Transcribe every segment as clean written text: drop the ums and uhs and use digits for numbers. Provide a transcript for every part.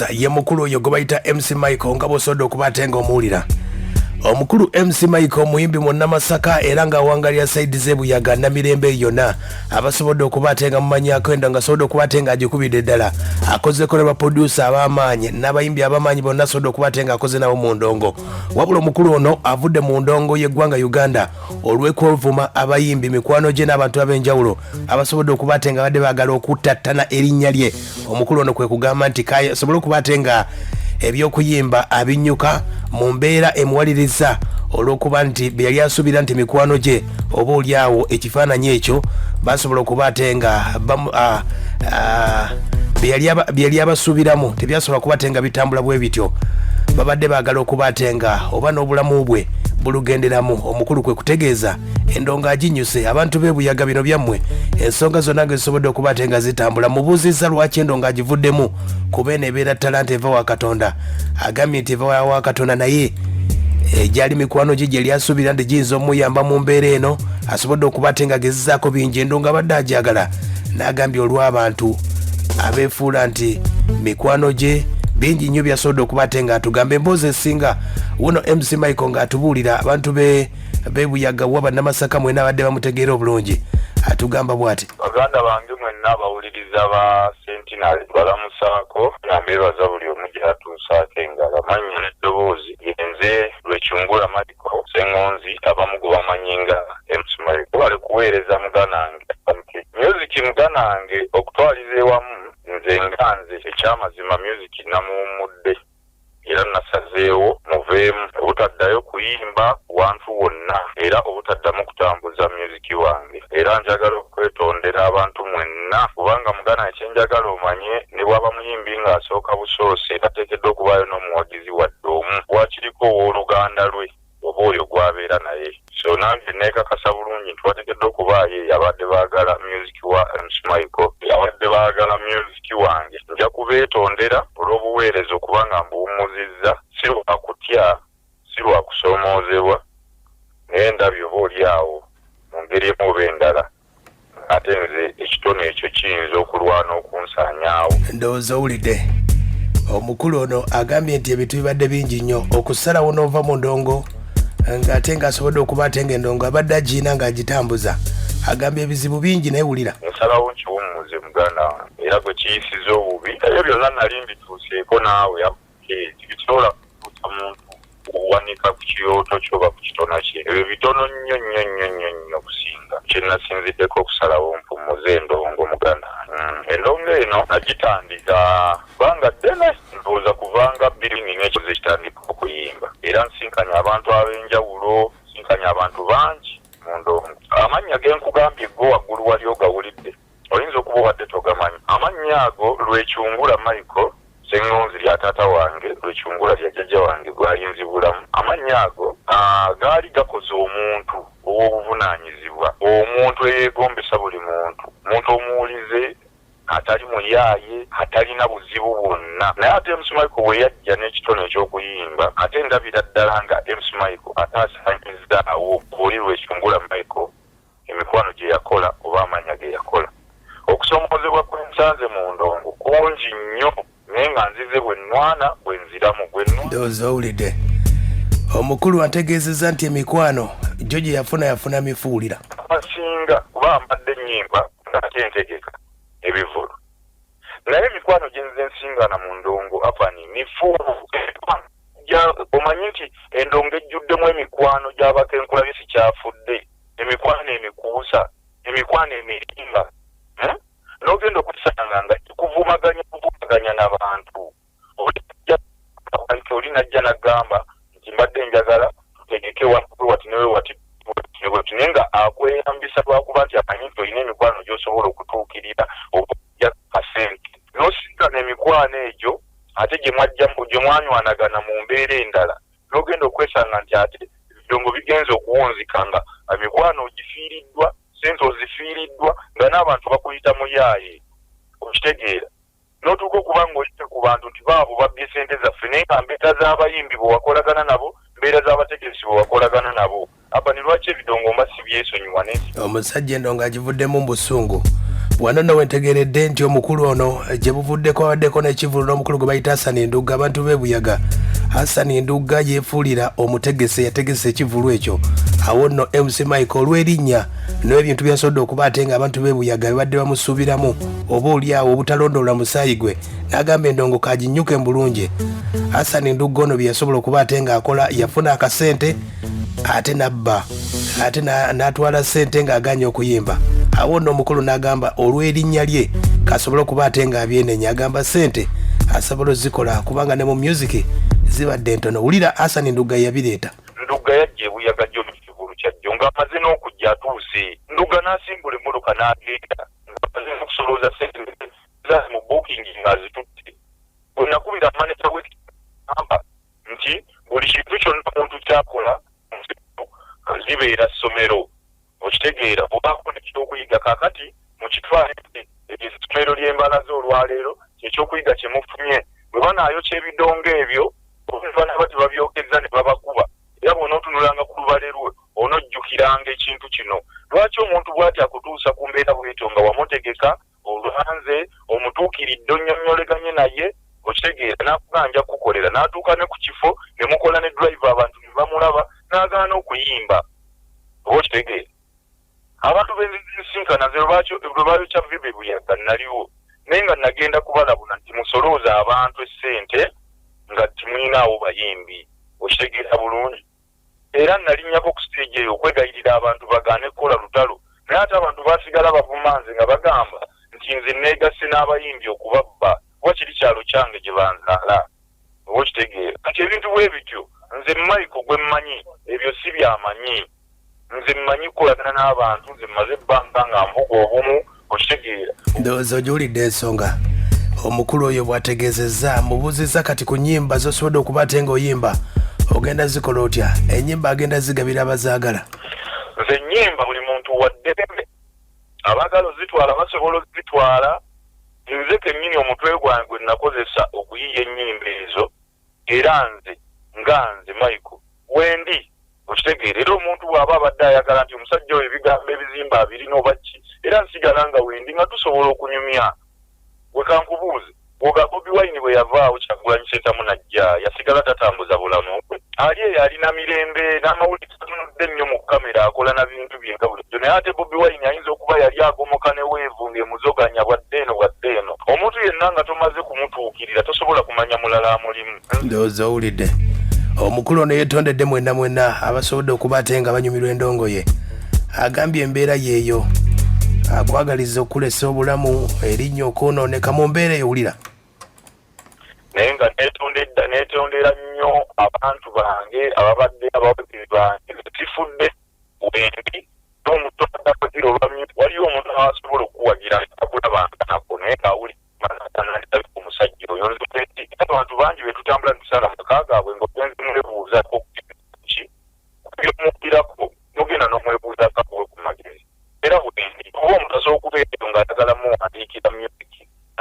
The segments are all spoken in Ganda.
Ye mukulu oyo gwe bayita MC Michael, nga bw'osobodde okuba ate nga omuwulira. Omukulu MC Michael omuyimbi munnamasaka era ng'awangalira side z'ebuyaga Namirembe yonna, abasobodde okuba ate nga mumanyako endo, nga asobodde okuba ate nga agikubidde ddala. Akozeko ne baproducer ab'amaanyi n'abayimbi ab'amaanyi bonna, asobodde okuba ate nga akoze nabo mu ndongo. Wabula omukulu ono avudde mu ndongo y'eggwanga Uganda olw'ekwovuma abayimbi mikwano gye n'abantu ab'enjawulo abasobodde okuba ate nga badde baagala okuttattana erinnya lye. Omukulu ono kwe kugamba nti asobole okuba ate nga ebyokuyimba abinyuka mu mbeera emuwaliriza, olw'okuba nti bye yali asuubira nti mikwano gye oba oli awo ekifaananyi ekyo basobola okuba ate nga bye yali abasuubiramu tebyasobola kuba ate nga bitambula bwe bityo. Babadde baagala okuba ate nga oba n'obulamu bwe bulugenderamu. Omukulu kwe kutegeeza endongo aginyuse. Abantu b'ebuyaga, bino byammwe, ensonga zonna nga zisobodde okuba ate nga zitambula. Mubuuzizza lwaki endongo agivuddemu, kuba eno ebeera talanta eva wa Katonda. Agambye nti eva wa Katonda, naye egyali mikwano gye gyeyali asuubira nti giyinza omuyamba mu mbeera eno, asobodde okuba ate nga agezezaako bingi, endongo abadde agyagala. N'agambye olw'abantu abeefuula nti mikwano gye, bingi nnyo byasobodde okuba ate nga atugamba. Emboozi esinga wuno MC Michael ng'atubuulira abantu be bebuyaga wa bannamasaka mwena abadde bamutegeera obulungi, atugamba bw'ati. Baganda bange mwenna abawuliriza ba Centenary, balamusaako nga mbeebaza buli omu gy'atuusaako engalo. Amannya n'eddoboozi yenze Lwekyungula Michael Seŋŋonzi, abamu gwe bamanyi nga MC Michael. Webale kuweereza muganda wange. Music muganda wange, okutwaliza ewamu, nze nga nze, ekyamazima music namuwummudde era nasazeewo muveemu obutaddayo kuyimba wantu wonna era obutaddamu kutambuza music wange. Era njagala okwetondera abantu mwenna, kubanga muganda kyenjagala omanye, ne bw'aba muyimbi ng'asooka busoose, ateekeddwa okubaayo n'omuwagizi wadde omu wakiriko owooluganda lwe oba oyo gw'abeera naye. So nange neekakasa bulungi nti wateekeddwa okubaayo eyo abadde baagala music wa MC Michael, abadde baagala music wange. Nja kubeetondera olw'obuweereza okuba nga mbuwummuzizza, si lwa kutya, si lwa kusoomoozebwa, naye ndabye oba oli awo mu ngeri emu oba endala ate nze ekitone ekyo kiyinza okulwana okunsaanyaawo. Ndowooza owulidde omukulu ono agambye nti ebintu bibadde bingi nnyo okusalawo n'ova mu ndongo, ng'ate ng'asobodde okuba ate ng'endongo abadde agiina ng'agitambuza. Agambye ebizibu bingi, naye wulira. Nsalawo nkiwummuze muganda wange, era gwe kiyisiza obubi, ebyo byonna nali mbituuseeko naawe tibisobola kutuusa muntu kuwanika ku kirooto kyo oba ku kitona kye. Ebyo bitono nnyo nnyo nnyo nnyo nnyo okusinga kye nasinziddeko okusalawo mpummuze endongo muganda wange. Endongo eno nagitandika bbanga ddene, ndowooza kuvanga 2004 ekitandika okuyimba, era nsinkanye abantu ab'enjawulo, nsinkanye abantu bangi mu ndongo. Amannya ge nkugambye go waggulu wali ogawulidde, oyinza okuba obadde togamanyi. Amannya ago Lwekyungula Michael Seŋŋonzi lya taata wange, Lwekyungula lya jjajja wange gwalinzibulamu. Amannya ago gaali gakoze omuntu ow'obuvunaanyizibwa, omuntu eyeegombesa buli muntu, omuntu omuwulize, atali muyaaye, atalina buzibu bwonna. Naye ate MC Michael bwe yajja n'ekitone eky'okuyimba, ate ndabira ddala nga MC Michael ate asaanyizaawo oli Lwekyungula Michael, emikwano gye yakola oba amannya ge yakola. Okusoomoozebwa kwe nsanze mu ndongo kungi nnyo, naye nga nzize bwe nnwana bwe nziramu bwe Ndowooza owulidde omukulu antegeezezza nti emikwano gyo gye yafuna, yafuna mifuulira. Abasinga kuba mbadde nnyimba ng'ate ntegeka ebivvulu, naye emikwano gye nze nsingana mu ndongo afani mifu. Omanyi nti endongo ejjuddemu emikwano gy'abakenkulabye sikyafudde, emikwano emikuusa, emikwano emirimba, eh? N'ogenda okusanga nga kuvumaganya kuvumaganya n'abantu. Oli najja n'agamba nti mbadde njagala tutegeke wati newe wati wati, naye nga akweyambisa lwakuba nti amanyi nti olina emikwano gy'osobola okutuukirira oba kasente. N'osinkana emikwano egyo ate gye mwajja gye mwanywanagana mu mbeera endala, n'ogenda okwesanga nti ate ebidongo bigenza okuwunzika nga emikwano ogifiiriddwa, sente ozifiiriddwa, nga n'abantu bakuyita muyaaye. Okitegeera n'otuuka okuba ng'oyita ku bantu nti baabo babbye sente zaffe, naye nga mbeera z'abayimbi bwe wakolagana nabo, mbeera z'abategesi bwe wakolagana nabo. Aba ni lwaki ebidongo mba si Nembyesonyiwa ne Omusajja endongo agivuddemu mu busungu. Wano nno wentegeredde nti omukulu ono gye buvuddeko abaddeko n'ekivvulu n'omukulu gwe bayita Hassan Ndugga. Abantu b'e Buyaga, Hassan Ndugga yeefuulira omutegese, yategese ekivvulu ekyo. Awo nno MC Michael olw'erinnya n'ebintu byasobodde okuba ate ng'abantu b'e Buyaga bebadde bamusuubiramu oba oli awo obutalondoola musaayi gwe, n'agamba endongo kaginnyuke mu bulungi. Hassan Ndugga ono bye yasobola okuba ate ng'akola, yafuna akasente ate n'abba ate n'atwala ssente ng'agaanye okuyimba. Awo nno omukulu n'agamba olw'erinnya lye kasobole okuba ate ng'abyenenya, agamba ssente asobola ozikola kubanga ne mu music zibadde ntono. Wulira Hassan Ndugga yabireeta. Ndugga yajja ebuyaga jjo mu kivulu kya jjo, ng'amaze n'okujja atuuse. Ndugga n'asimbula emmotoka n'agenda ng'amaze n'okusolooza ssente zaali mu booking ng'azitutte. Bwe nakubira maneja we amba nti buli kintu kyonna omuntu kyakola libeera ssomero, okitegeera, obaako nekyokuyiga. Kaakati mukitwale nti essomero ly'embalaza olwaleero kyekyokuyiga kye mufunye. Bwe banaayokya ebidongo ebyo, banaaba tebabyokeza ne babakuba, era bw'onootunulanga ku lubale lwe onojjukiranga ekintu kino. Lwaki omuntu bw'ati akutuusa ku mbeera bw'etyo nga wamutegeka olwanze omutuukiridde onnyonnyoleganye naye, okitegeera, n'akugaa nja kukukolera, n'atuuka ne ku kifo ne mukola ne driver, abantu ne bamulaba, n'agaana okuyimba, oba okitegeera? Abantu benzinsinkana nze lwe bayokya Vibe Buyaga naliwo, naye nga nagenda kubalabula nti musolooza abantu essente nga timuyinaawo bayimbi, okitegeera bulungi. Era nalinnyako ku stage eyo okwegayirira abantu bagaane kukola lutalo, naye ate abantu basigala bavuma nze nga bagamba nti nze neegasse n'abayimbi okubabba, kuba kiri kyalo kyange gye banzaala, oba okitegeera? Kati ebintu bwe bityo nze Michael gwe mmanyi ebyo si byamanyi. Nze mmanyi kukolagana n'abantu, nze mmaze ebbanga nga nvuga obumu, okitegeera. Ndowooza ogiwulidde ensonga omukulu oyo bw'ategeezezza. Mubuuzizza kati ku nnyimba z'osobodde okuba ate ng'oyimba, ogenda zikola otya? Ennyimba agenda zigabira abazaagala. Nze ennyimba buli muntu wa ddembe, abaagala ozitwala basobola ozitwala. Nze kennyini omutwe gwange gwe nakozesa okuyiiya ennyimba ezo, era nze nga nze Michael wendi, okitegeera. Era omuntu bw'aba abadde ayagala nti omusajja oyo ebigambo ebizimba abirina oba ki, era nsigala nga wendi nga tusobola okunyumya. Gwe kankubuuze, bw'oga Bobi Wine bwe yavaawo Kyagulanyi Ssentamu n'ajja, yasigala tatambuza bulamu bwe? Ali eyo alina mirembe n'amawulire, tatunudde nnyo mu kamera, akola na bintu bye nga bulijjo. Naye ate Bobi Wine ayinza okuba yali agomoka ne weevu ng'emuzoganya bwadde eno bwadde eno. Omuntu yenna nga tomaze kumutuukirira tosobola kumanya mulala amulimu. Ndowooza owulidde omukulu ono yetondedde mwenna mwenna abasobodde okuba ate nga banyumirwa endongo ye. Agambye embeera yeeyo akwagaliza okulesa obulamu erinnya okwonooneka mu mbeera eyo. Wulira. Naye nga netondedda, netondera nnyo abantu bange ababadde abawagizi bange. Sifudde, wendi n'omuntu adawagira olwa waliyo omuntu asobola okukuwagira akulabanga nako, naye ng'awulira omusajja oyo. Nze nti abantu bangi betutambula netusanga maka gaabwe ng'ogenze mwebuuzaako ki byomuwulirako, nogenda n'omwebuuzaako akuwe ku magezi. Era wendi oba omuntu asobola okubeera eyo ng'ayagala muwandiikira music,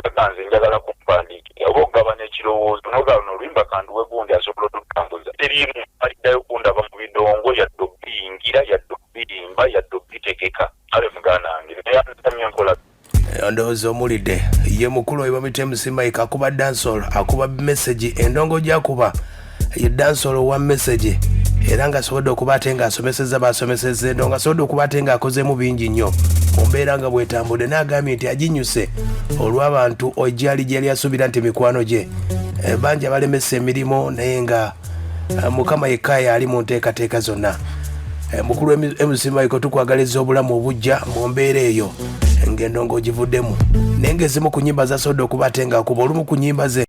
aga nze njagala kumpandiikira oba okugabana ekirowoozo, nogaba oluyimba kanduwe gundi asobola otutambuza. Teriimu aliddayo kundaba mu bidongo, yadde okubiyingira, yadde okubiyimba, yadde okubitegeka. Kale muganda wange, naye anzamye nkola. Ndowooza omulidde ye mukulu oyo bamuyita MC Mike, akuba dancehall, akuba message. Endongo gyakuba ye dancehall wa message, era ng'asobodde okuba ate ng'asomesezza basomesezza endongo, asobodde okuba ate ng'akozeemu bingi nnyo mu mbeera nga bwetambudde. N'agambye nti aginyuse olw'abantu ojali gyali asuubira nti mikwano gye bangi abalemesa emirimu, naye nga Mukama yekka yali mu nteekateeka zonna. Mukulu MC Michael, tukwagaliza obulamu obujja mu mbeera eyo ng'endongo ogivuddemu, naye ng'ezimu ku nnyimba zasobodde okuba ate ng'akuba olumu ku nnyimba ze.